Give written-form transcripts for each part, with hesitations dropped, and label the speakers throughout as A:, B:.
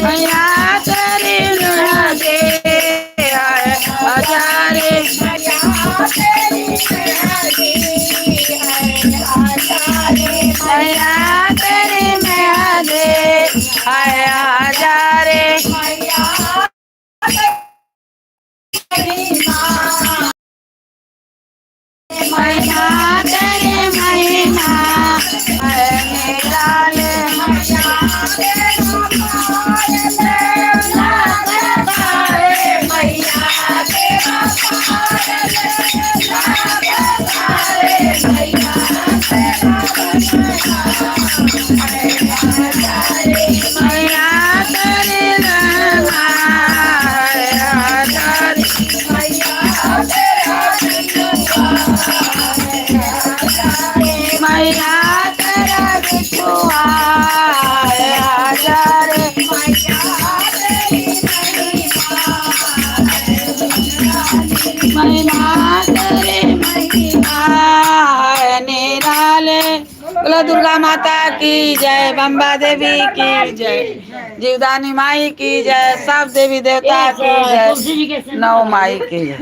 A: मैया तेरी मेहंदी है हजारे। मैया तेरी मेहंदी है हजारे। मैया तेरी महिमा है निराले। मैया तेरी महिमा है हजारे। मैया तेरा बिछुआ है हजारे। महिमा तेरी महिमा है निराले। बोलो दुर्गा माता की जय, बम्बा देवी की जय, जीवदानी माई की जय, सब देवी देवता की जय, नौ माई की जय।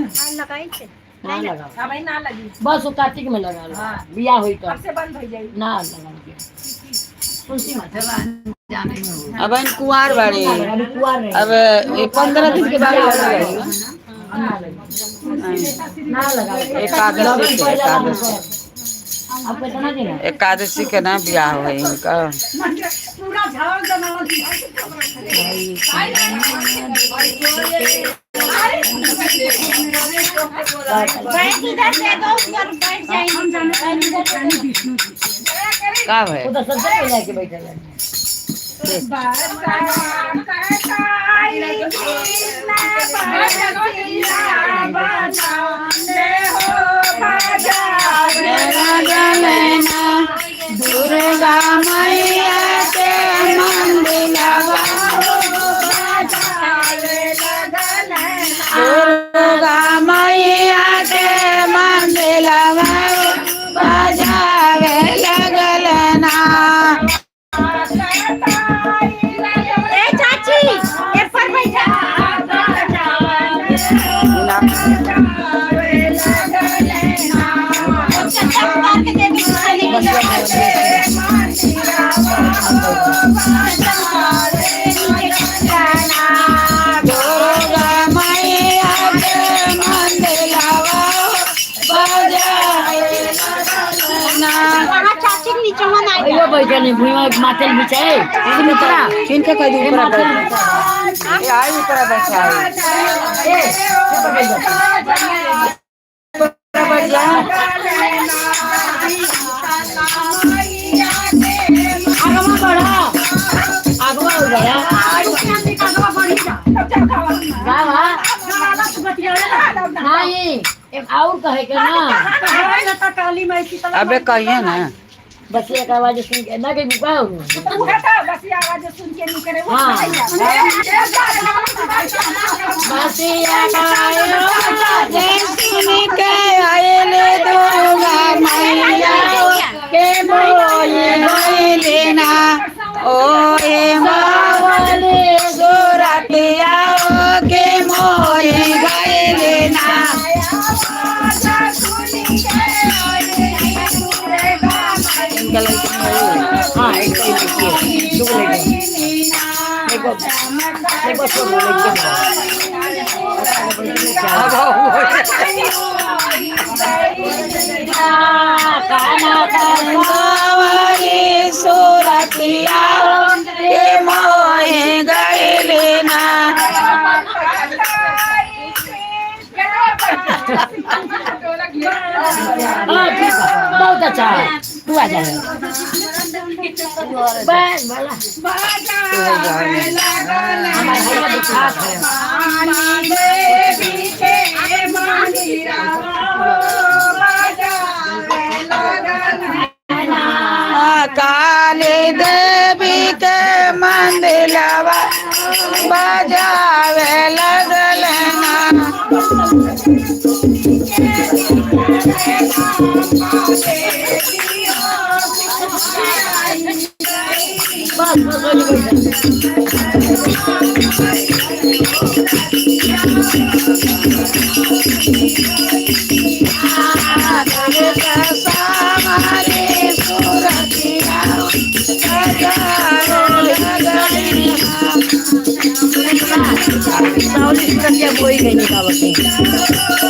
B: ना लगाओ, बस वो कार्तिक में लगा लो, बियाह हुई तो ना लगा तुलसी माता।
A: अब इन कुंवार बाड़ी।
B: अभी कुआर रहे।
A: अब ये 15 दिन के बाद लगी।
B: ना लगाओ।
A: एकादशी के, एकादशी।
B: अब कितना दिन है?
A: एकादशी के ना ब्याह हुई इनका। का है?
B: वो तो सबसे पहले आके बैठे हैं।
A: दुर्गा मैया के मंदिरवा, दुर्गा मैया के मंदिरवा बजावे लगल ना।
C: चाची एक पर बैठा।
A: दुर्गा मैया के मंदिरवा बजावे लगल ना।
C: चाची के नीचे में ना।
B: अयो बैठे नहीं भूमि में माथे बिछाए सुमित्रा।
A: इनके कह दी ऊपर बैठ, ये आई ऊपर बैठा है।
B: ए बैठ जा।
A: ऊपर बैठ जा।
B: आगवा बढ़ा, आगवा हो गया। बाबा नहीं, एक और कहे के ना।
A: अबे कहिए ना।
B: बस एक आवाज सुन के ना कहीं बुका हो। हाँ बसिया
A: सुन के आयल दुर्गा मैया के बोले लेना, ओए मावले गोरतिया के मोहे गए लेना। इनका लड़की नहीं।
B: हाँ, एक तो लड़की है, दो लड़के, एक एक छोड़ लड़की।
A: अब हो सूरतिया के मोहे गए लेना।
B: हाँ ठीक है, बहुत अच्छा है, तू आ जा बस भला। हमारे भैया दिखात है।
A: काली देवी के मंदिरवा बजावे लगल ना।
B: बस बस हो गई। सावली सूरतिया बोई गई निकावत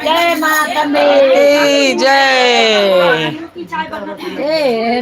B: जय माता
A: की जय।
B: ए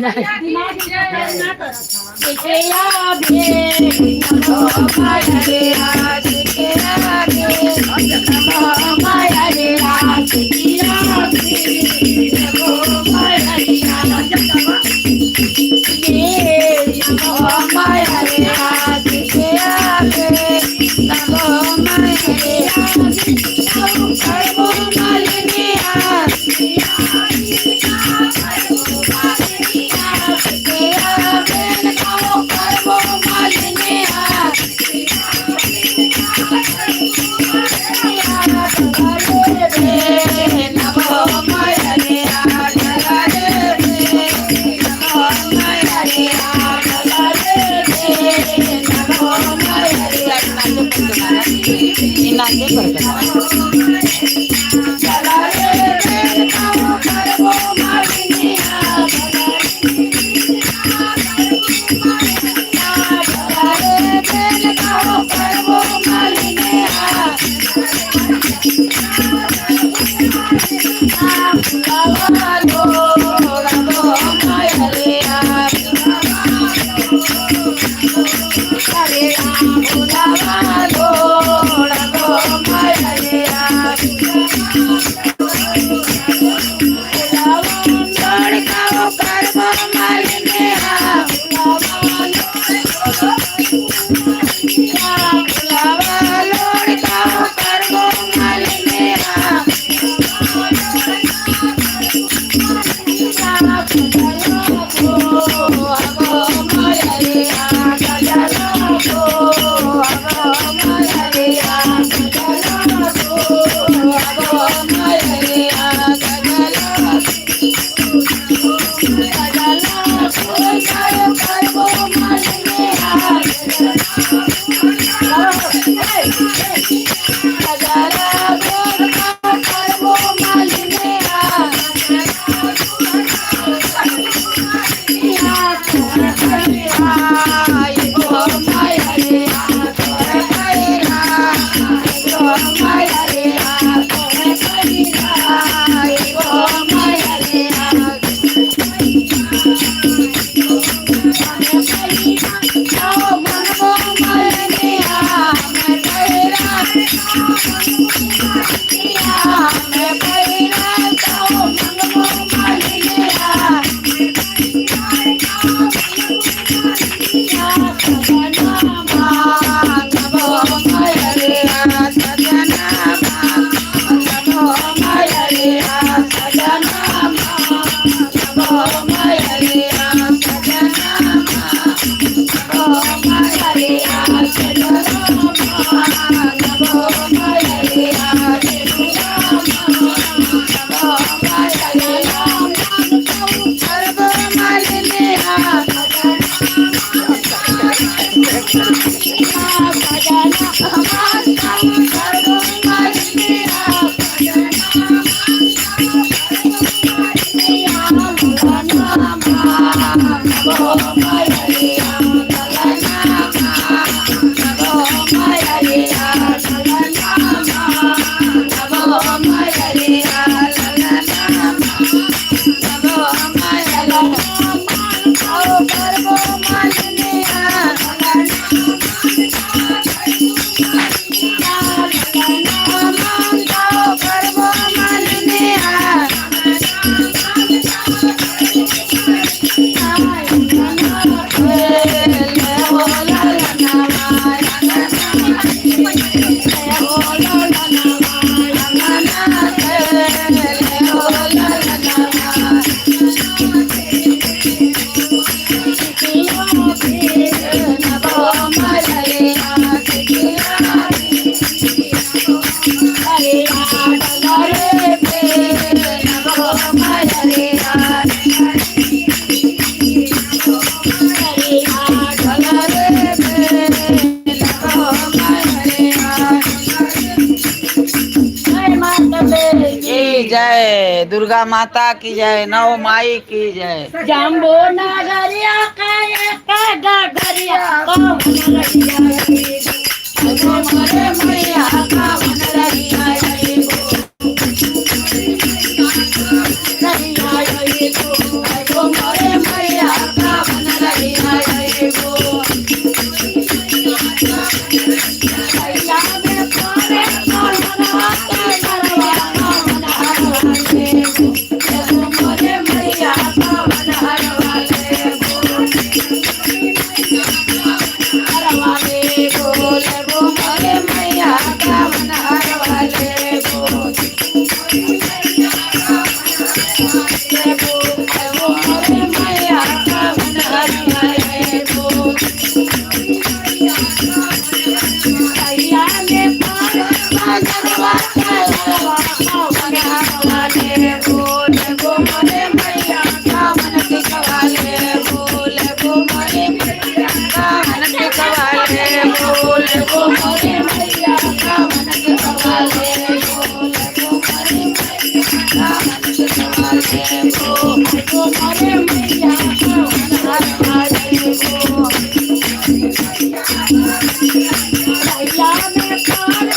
A: दुर्गा माता की जय, नव माई की जय।
B: जाम्बो नगरिया का डगरिया कौन रहिया
A: मोरे मैया कावन रहिया अइबो। रहिया अइबो, अइबो मोरे मैया कावन रहिया अइबो।
B: मैया में पारे कौन के डरवा कौन हरवा लेबो।
A: एगो मोरे मैया कावन हरवा लेबो। हरवा लेबो, लेबो मोरे मैया कावन हरवा लेबो। लेबो, लेबो मोरे मैया कावन हरवा लेबो।
B: मैया में पारे
A: बाजरवा के हरवा कावन हरवा लेबो। लेबो मोरे मैया कावन टिकवा लेबो। लेबो मोरे मैया कावन टिकवा लेबो। लेबो मोरे मैया कावन टिकवा लेबो। लेबो मोरे मैया कावन टिकवा लेबो। लेबो मोरे मैया कावन हरवा लेबो।
B: मैया में पारे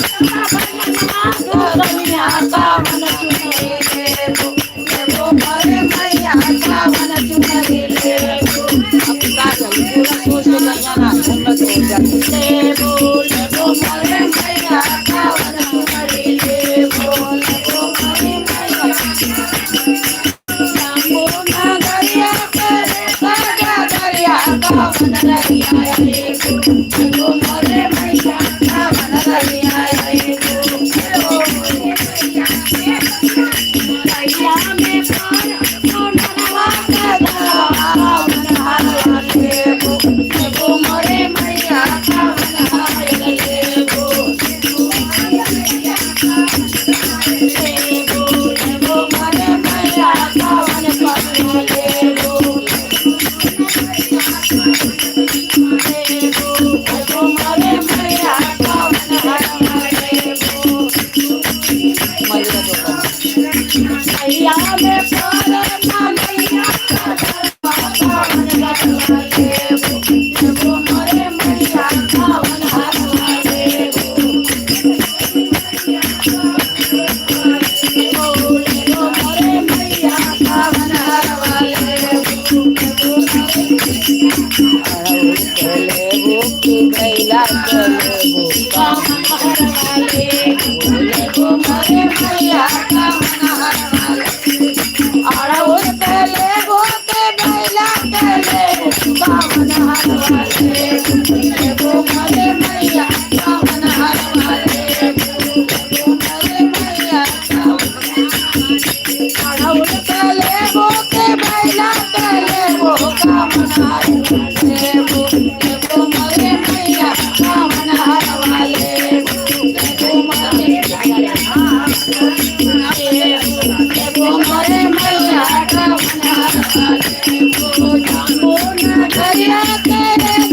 A: मैया कावन चुनरी लेबो। लेबो मोरे मैया कावन चुनरी लेबो। अब का करूं? पूरा सोच के कहिया ना उन्नत हो जाए। लेबो लेबो मोरे मैया कावन चुनरी लेबो। लेबो मोरे मैया जाम्बो नगरिया करे सागा दरिया कावन रहिया अइबो। लेबो मोरे मैया कावन रहिया अइबो। लेबो मोरे मैया
B: मैया में पारे कौन
A: कावन हरवा लेबो। लेबो मोरे मैया कावन हरवा लेबो। लेबो लेबो मोरे मैया कावन हरवा लेबो। लेबो लेबो मोरे मैया कावन हरवा लेबो। मयूर दोकान।
B: मैया में पारे
A: मैया कावन हरवा लेबो। लेबो मोरे मैया कावन हरवा लेबो। लेबो मोरे मैया कावन हरवा लेबो। लेबो मोरे लेबो की गैला के लेबो
B: कौन हरवा लेबो।
A: लेबो मोरे मैया कावन हरवा लेबो। अड़हुल के लेबो के गैला के लेबो कावन हरवा लेबो। लेबो मोरे मैया कावन हरवा लेबो। लेबो मोरे मैया कावन अड़हुल के लेबो के बैला के लेबो कावन हरवा लेबो। लेबो मोरे मैया कावन हरवा लेबो। लेबो मोरे मैया लेबो मोरे मैया कावन हरवा लेबो। जाम्बो नगरिया के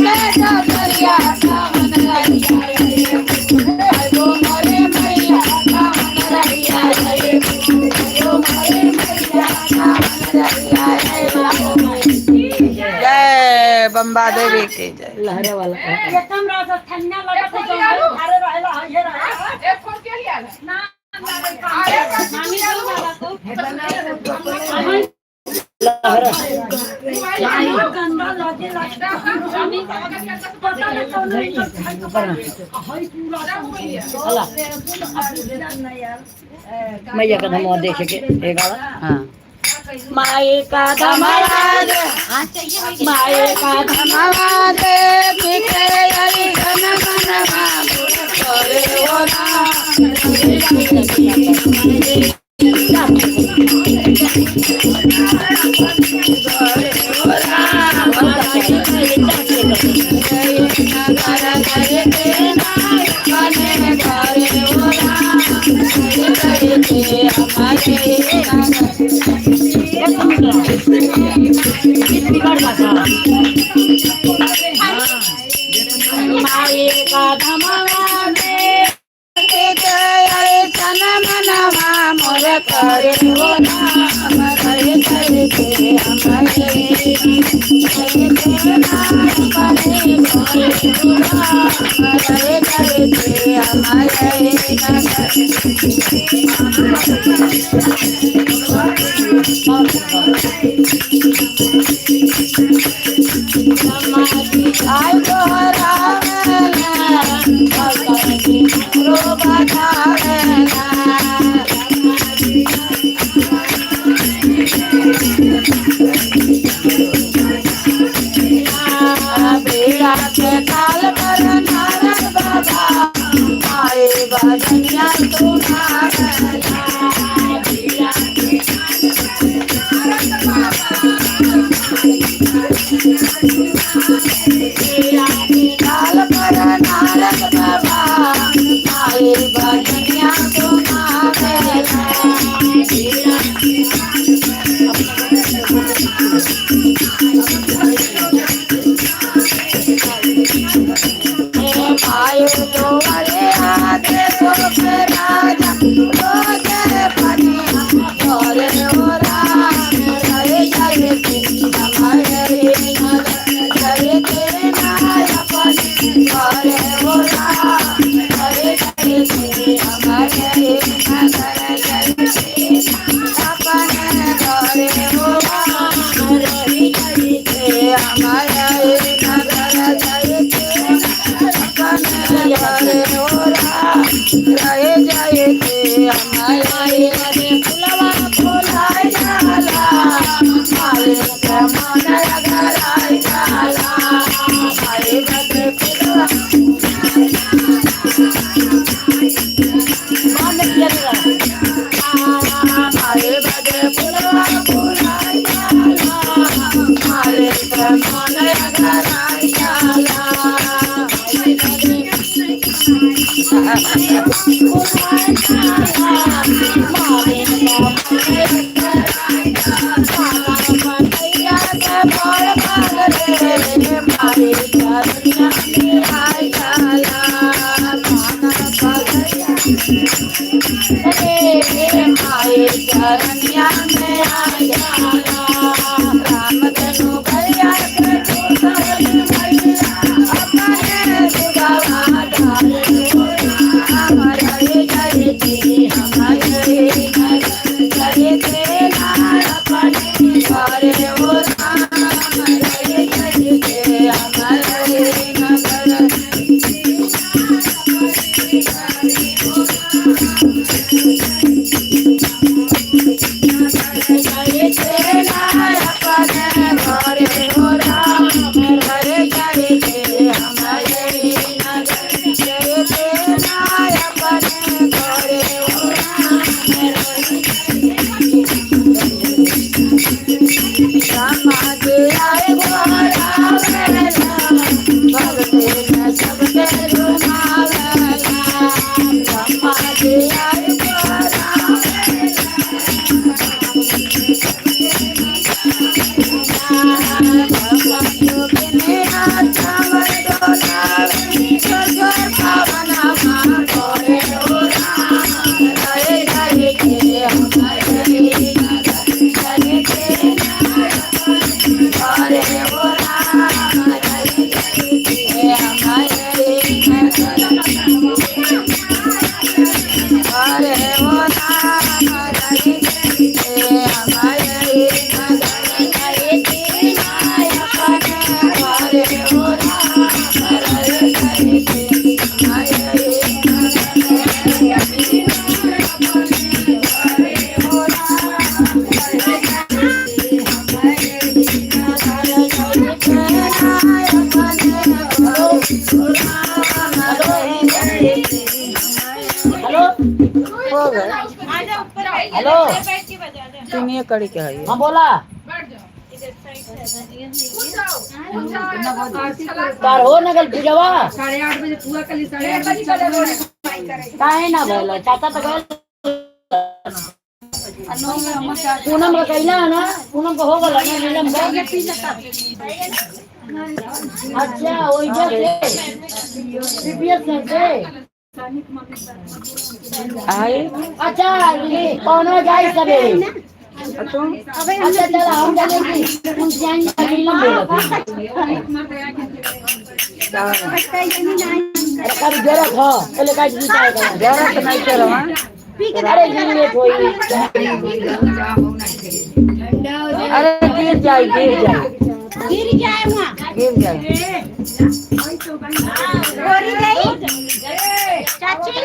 A: बेटा दरिया कावन रहिया लेबो। लेबो मोरे मैया कावन रहिया लेबो। लेबो मोरे मैया कावन रहिया लेबो। जय बम्बा देवी की जय।
B: लहरे वाला
C: एकदम राजस्थानिया लगत है जो अरे रहेला ये रहे
D: एक फोन के लिया
C: ना
D: अरे
C: मामी बाबा को
B: लहरा
C: गंदा लगे लगता पता नहीं कौन है पूरा
B: अला मैया का धमवा देखे के एक आला।
A: हाँ माई का धमवा दे, माई का धमवा दे, बिके हरि गण मनवा करे ओ राम। करे ओ राम। नगर करे के नाय बने करे ओ राम। करे के हमारे नगर।
B: बिगड़ जाता। माई का धमवा दे
A: के अरे सन मनवा मोर करे हो राम रहे जयते हमारे जयते नाम करे हो राम रहे जयते हमारे आय तोहरा रो बतावेला। बेड़ा के ताल पर नारद बाबा आए भजनिया सुनावेला। बेड़ा के ताल पर नारद बाबा आए भजनिया सुनावेला। बेड़ा आयो तो वाले आते तो राजा रोजे पनिया और ओ राम रहे जय हमारे जय के नाय पनि और ओ राम रहे जय हमारे नगर जय अपने घरे ओ राम रहे जय हमारे नगर जय रहे जयते हमारे फुलवा फुलाय जाला मारे मन लगाय जाला मारे बदे फुलवा
B: बाद में किया जाएगा।
A: मारे बदे फुलवा फुलाय जाला मारे मन लगाय जाला चरनिया में आ जाला राम धनु भैया के अपने दुगावा डाले हमारे जयते हमारे जयते अपने घरे हो राम रहे जयते हमारे नगर जयते अपने घरे हो राम रहे जयते हमारे नगर जयते अपने घरे हो राम राम आए भगते न सबके रुमावेला राम आए
B: हेलो
A: हो गए।
B: हेलो
A: तीन कड़ी के है।
B: हाँ बोला
D: बैठ जाओ, कूद जाओ, कूद जाओ।
B: तार हो नगल पूजवा
C: 8:30 बजे पूरा कल 8:30
D: बजे
B: काहे ना भइल चाचा तो गए पूनम का कैला है ना, पूनम का हो गल ना नीलम का। अच्छा वही से सीपीएस से।
A: आए
B: अच्छा ये कौनो जाए सवेरे। अच्छा चला हम जाने की तुलसियान अकेला बोलत अरे कभी जरूरत हो पहले का जी चाहे
A: जरूरत नहीं करो।
B: अरे जी ये कोई
A: अरे गिर जाए गिर जाए
C: गिर जाए वहाँ
A: गिर जाए।
C: गोरी गई चाची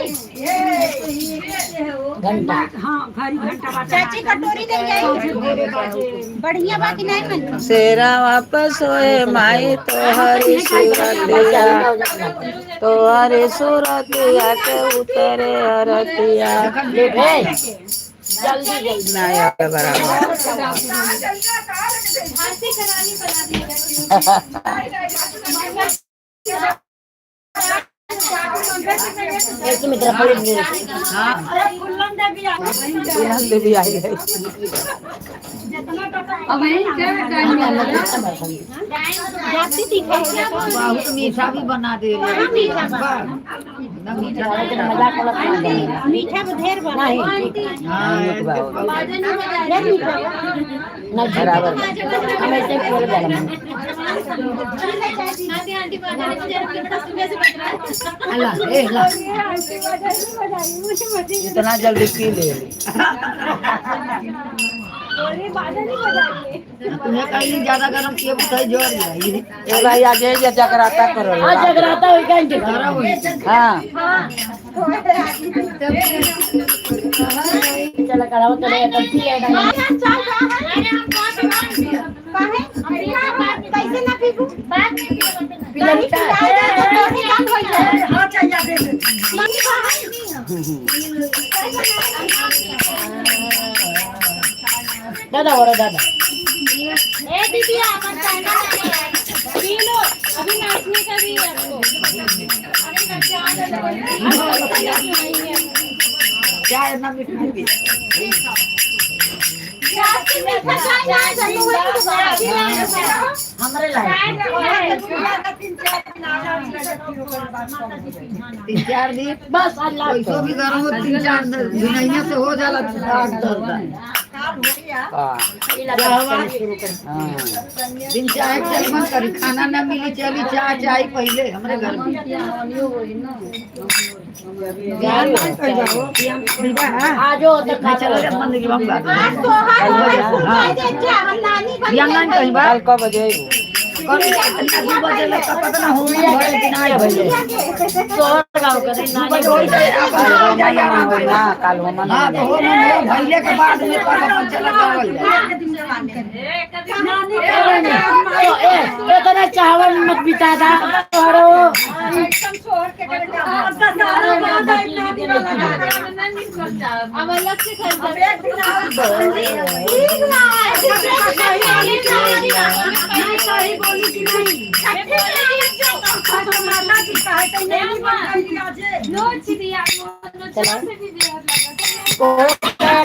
B: घंटा
C: चाची कटोरी दे जाई बढ़िया बाकी नहीं मन
A: शेरा वापस होए माई तोहरी सूरतिया तोहरी सूरतिया के उतरे अरतिया।
B: जल्दी जल्दी
A: नहीं आवे बराबर।
B: ऐसे में तेरा पड़े नहीं।
A: दुल्हन देवी आई है।
C: जाती थी
E: बहुत मीठा भी बना दे
B: मजाक वाला
C: मीठा ढेर बना
B: नहीं नहीं
A: बराबर।
B: हम ऐसे बोल रहे हैं। अल्लाह ए ला
A: इतना जल्दी पी ले।
E: तुम्हें कहीं ज्यादा गरम किए बताई जोर जाई
A: ए भाई आज ये जगराता करो।
B: आज जगराता होई काहे के
A: हाँ
B: चला कराओ चले तब पी ले।
C: कैसे ना पीबू
B: पी ले दादा और दादा
C: ए दीदी आप पी लो अभी नाचने का भी है आपको।
E: चाय ना मीठा भी
B: हमरे लायक
E: 3-4 दिन
B: बस अल्लाह
E: पैसों भी गरम हो 3-4 दिन से हो जाला 8-10 दिन।
A: हाँ
E: दिन चाय चल मन करी खाना ना मिली चली चाय चाय पहले हमरे घर में
B: आजो तो खा
E: चलो रे मंदिर हम बात
A: कल कब बजे
E: कल 2 बजे लग पता ना हो घरे दिन आए भइले
B: सोहर गांव के नानी
A: ना कल हो मन
E: हां तो हो मन भइले के बाद में पर अपन चला गावल जाए।
B: ए इतना चावल मत बिता दा तोहरो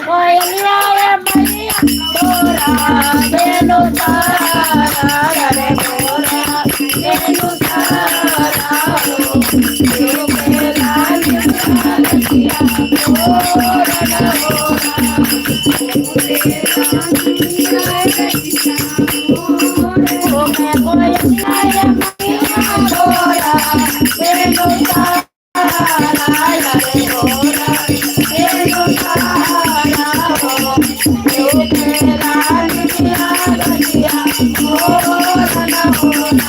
B: कोयलिया रे मैया तोरा बेनु तारा रे मोरा बेनु तारा हो के लाल लालकिया मोरा ना मोरा कोयलिया रे मैया तोरा बेनु तारा रे मोरा बेनु तारा हो के लाल लालकिया मोरा ना मोरा।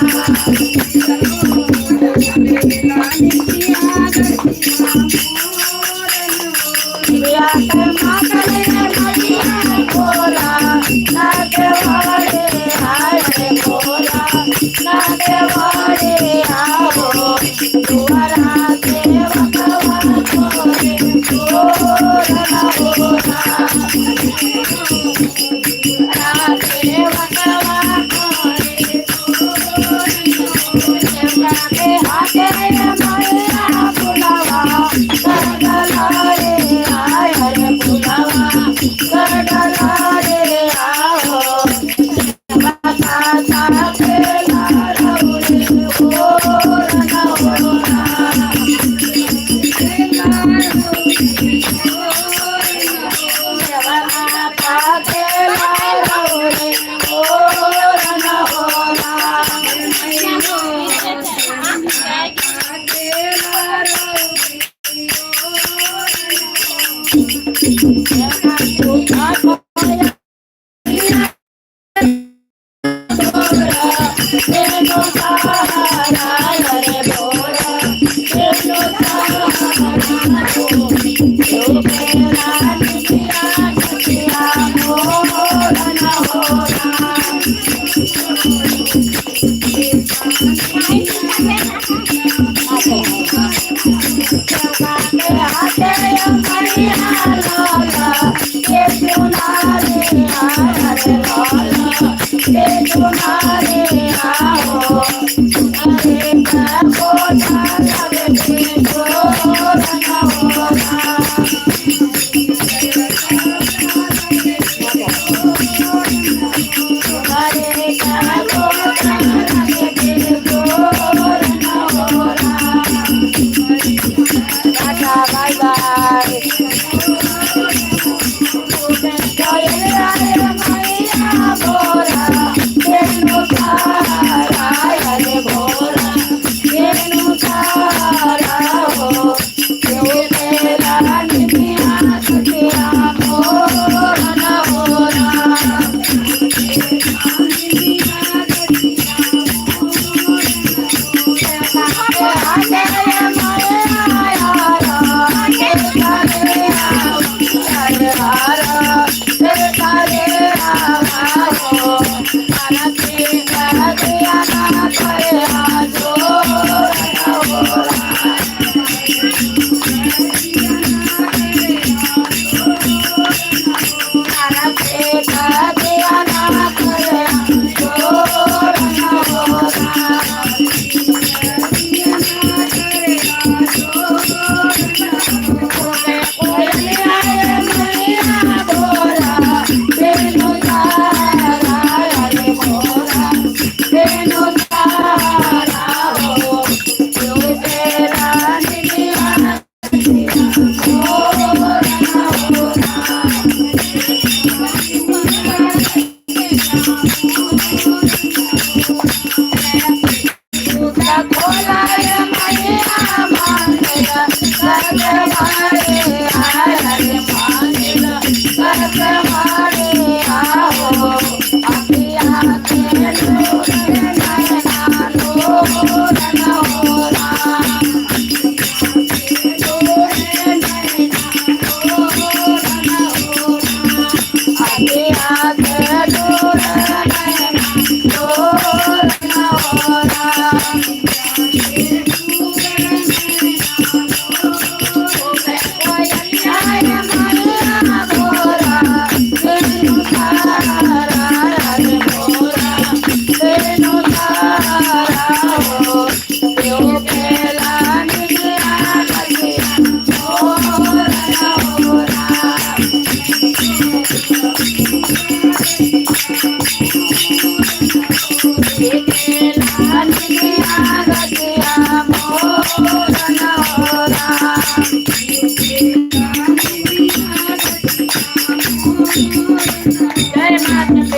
A: Tata, bye bye.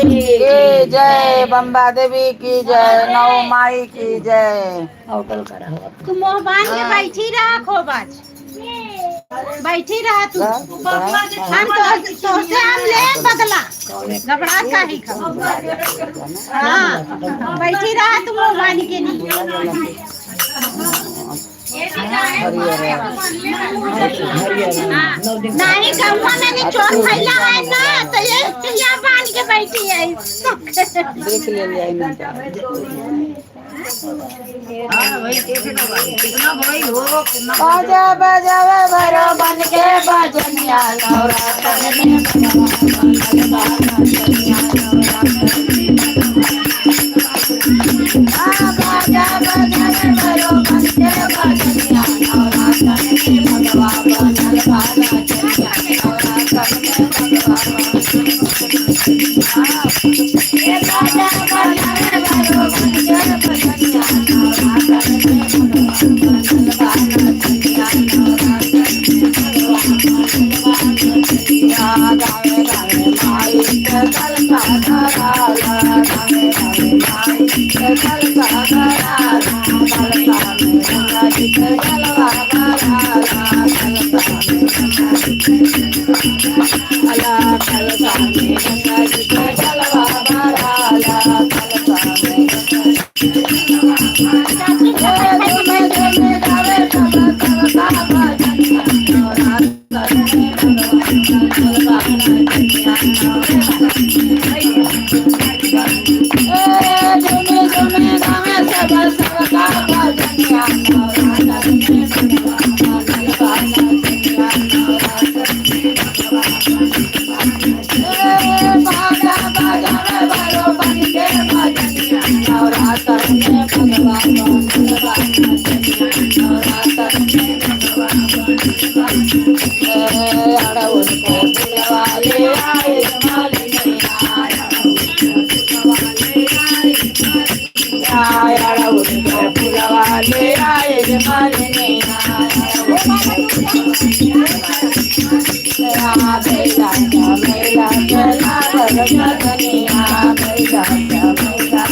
A: की जय बम्बा देवी की जय, नौ माई की जय।
B: होटल करा हुआ
C: तू मुंह बांध के बैठी रहा, खोबाज बैठी रहा तू। हम तो तोहसे हम ले बदला, घबरा काहे खा। हाँ बैठी रहा तू मुंह बांध के। नहीं नहीं गौवा में नहीं चोर फैला है ना, तो ये यहाँ बांध के बैठी है।
A: देख ले लिया इन्हें।
E: हां भाई कितना भाई हो कितना
A: बाजा बजावे भरो बन के बजनिया नवरातन में बाजा बजावे भरो बन के बजनिया नवरातन में भगवा बनल बाला चनिया नवरातन में भगवा बाजा बजावे भरो बन के बजनिया नवरातन में भगवा बनल बाला चनिया नवरातन में भगवा बनल बाला चनिया। गावे गावे माई के कलका धराला, गावे गावे माई के कलका धराला, कलका में गंगा जी के जलवा भराला, कलका में गंगा जी के जलवा, कलका में गंगा जी के जलवा भराला, कलका में गंगा जी के जलवा गावे सब सबका भजनिया नवरातन में भगवा बनल बाला चनिया। झूमे झूमे में भगवा बनल बा नचनिया, नवरात्र में भगवा बनल बा। ए, अड़हुल के फुलवा ले आए मालिनिया, अड़हुल के फुलवा ले आए मालिनिया, अड़हुल के फुलवा ले आए मालिनिया, मेला मेला के लागल नचनिया, मेला मेला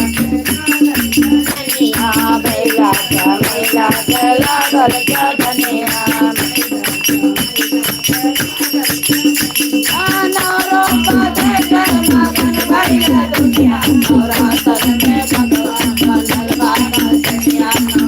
A: नचनिया, मेला मेला के लागल नचनिया। अरे भक्तन के भेड़ लागल पाए चरणिया, नवरात्र में भगवा बनल बा नचनिया। भक्तन के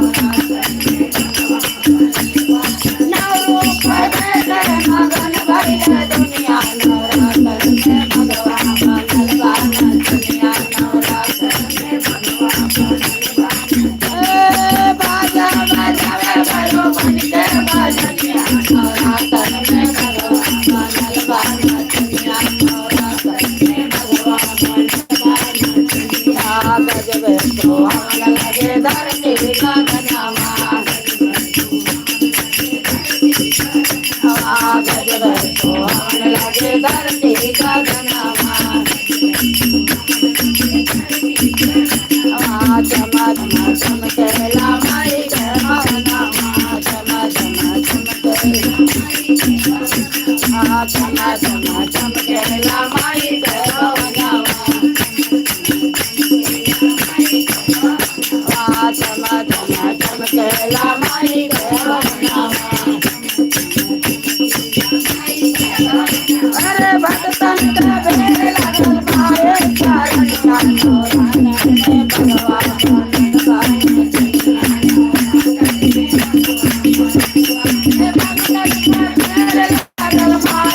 A: भेड़ लागल पाए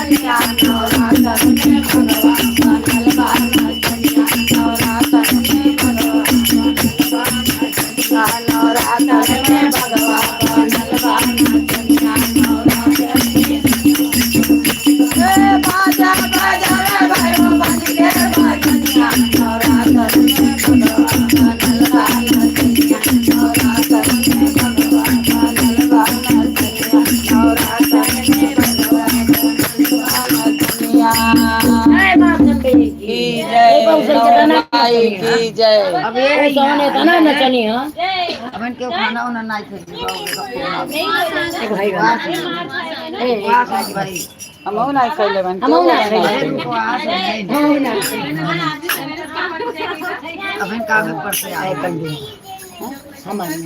A: चरणिया, नवरात्र में भगवा बनल बा नचनिया, नवरात्र में भगवा बनल बा नचनिया, नवरात्र में भगवा बनल बा नचनिया, नवरात्र में। बाजा बाजा रे भैरो बन के बजनिया, नवरात्र में भगवा बनल बा नचनिया, नवरात्र में भगवा बनल बा नचनिया, नवरात्र में भगवा बनल बा नचनिया।
B: जय माँ चंबे
A: की
B: की
A: जय,
B: जय
A: की जय।
E: अब ये
B: सोने तना नचनी हां।
E: अब इनके खाना उना नहीं खाई।
B: एक भाई बा ए
E: उपवास है भाई।
A: हमहू नहीं खैले बन।
B: हमहू ना खैले।
E: उपवास है।
B: हम ना।
E: अब इनका भी पर से आए।
B: हमारे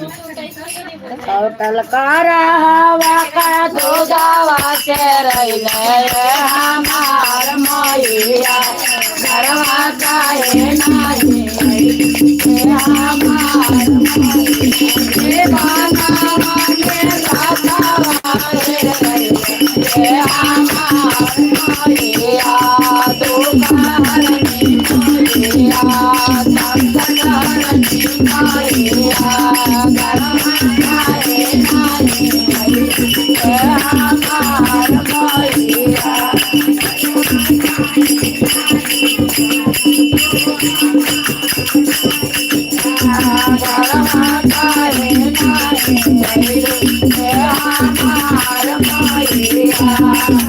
B: टल करहवा का
A: दूधवा के रैले हमार मैया, घरवा काहे नाही हे हमार मैया, बनावा में राधावा के रैले हे हमार मैया, दुखहरणी मैया, संकटहरणी मैया, घरवा काहे नाही हे हमार मैया। घरवा काहे नाही हे हमार मैया। घरवा काहे नाही हे हमार मैया।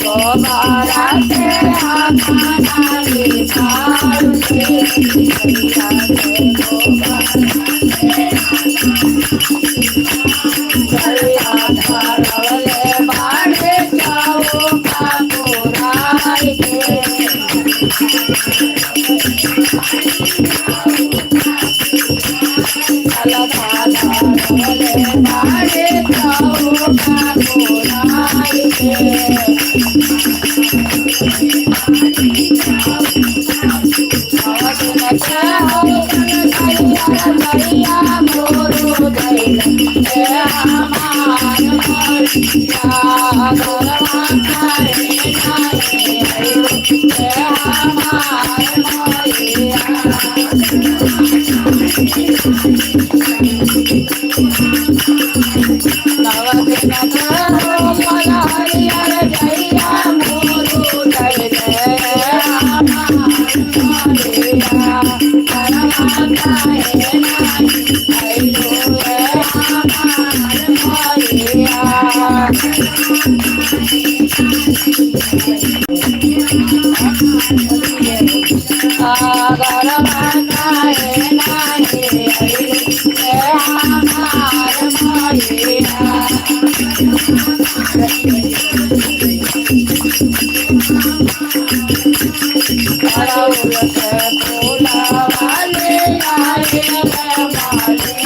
A: गोबारा से आखाना लिखारू से, मैया के गोबारा गैया धरवले बाड़े जाओ कापुराई के। धरवले बाड़े जाओ कापुराई के। गरबा काहे नाही अइलू हे हमार मैया। अड़हुल के फूलवा ले आए रे मालिनिया।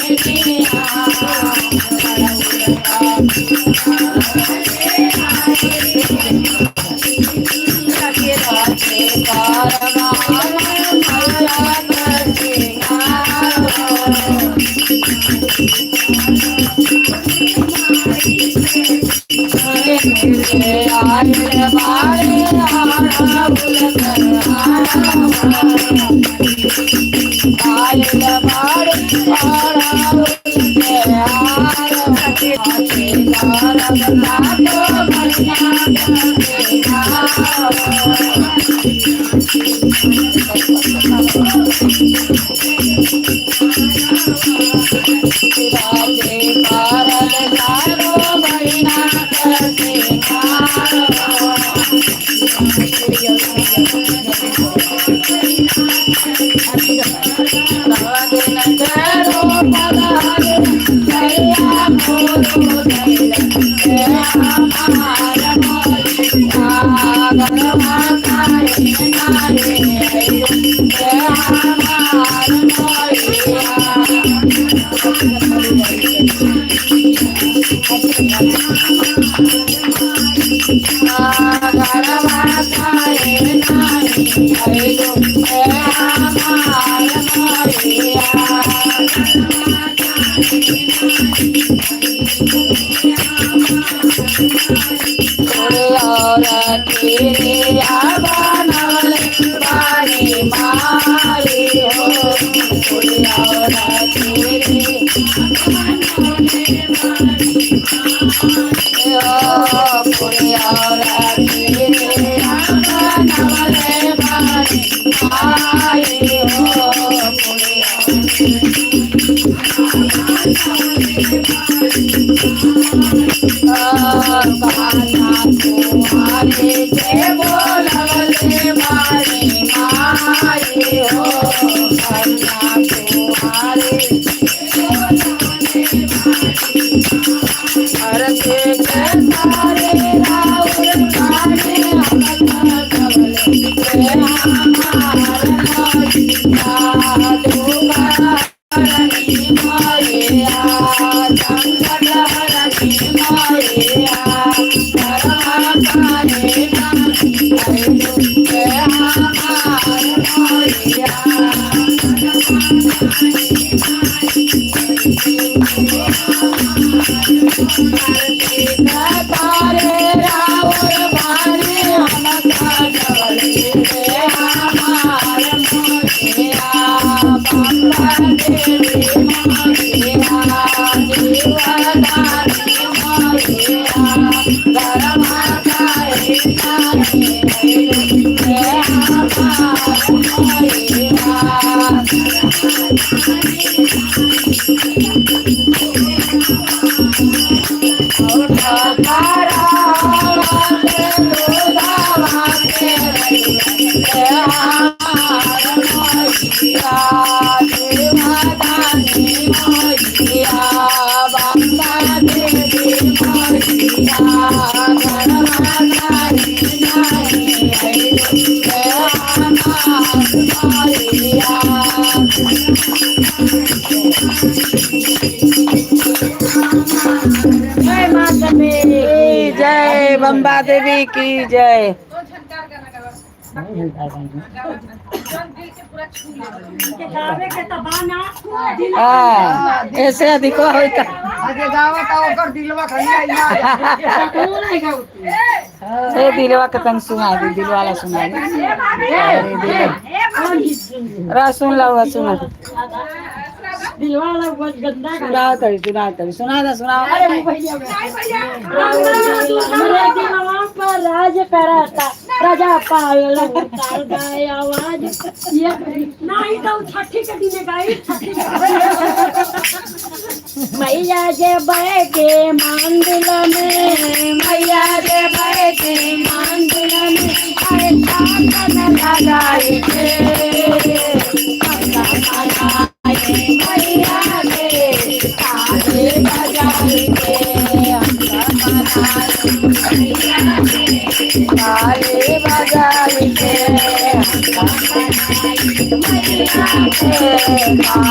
A: जय बम्बा देवी की जय। हाँ, ऐसे अधिक होता ए दिलवा के तन सुना दी, दिलवाला सुना दी। अरे सुन लो, सुना दे,
B: दिलवाला बहुत गंदा
A: सुनाओ तड़ी, सुनाओ तड़ी, सुना दे, सुनाओ।
B: अरे भैया पर राज कराता राजा पायल गाय आवाज ये नहीं तो छठी के दिन गाई छठी। मैया जे बैठे मंदिर में, मैया जे बैठे मंदिर में, अरे चांदन लगाई के।
A: गाई के, मैया के।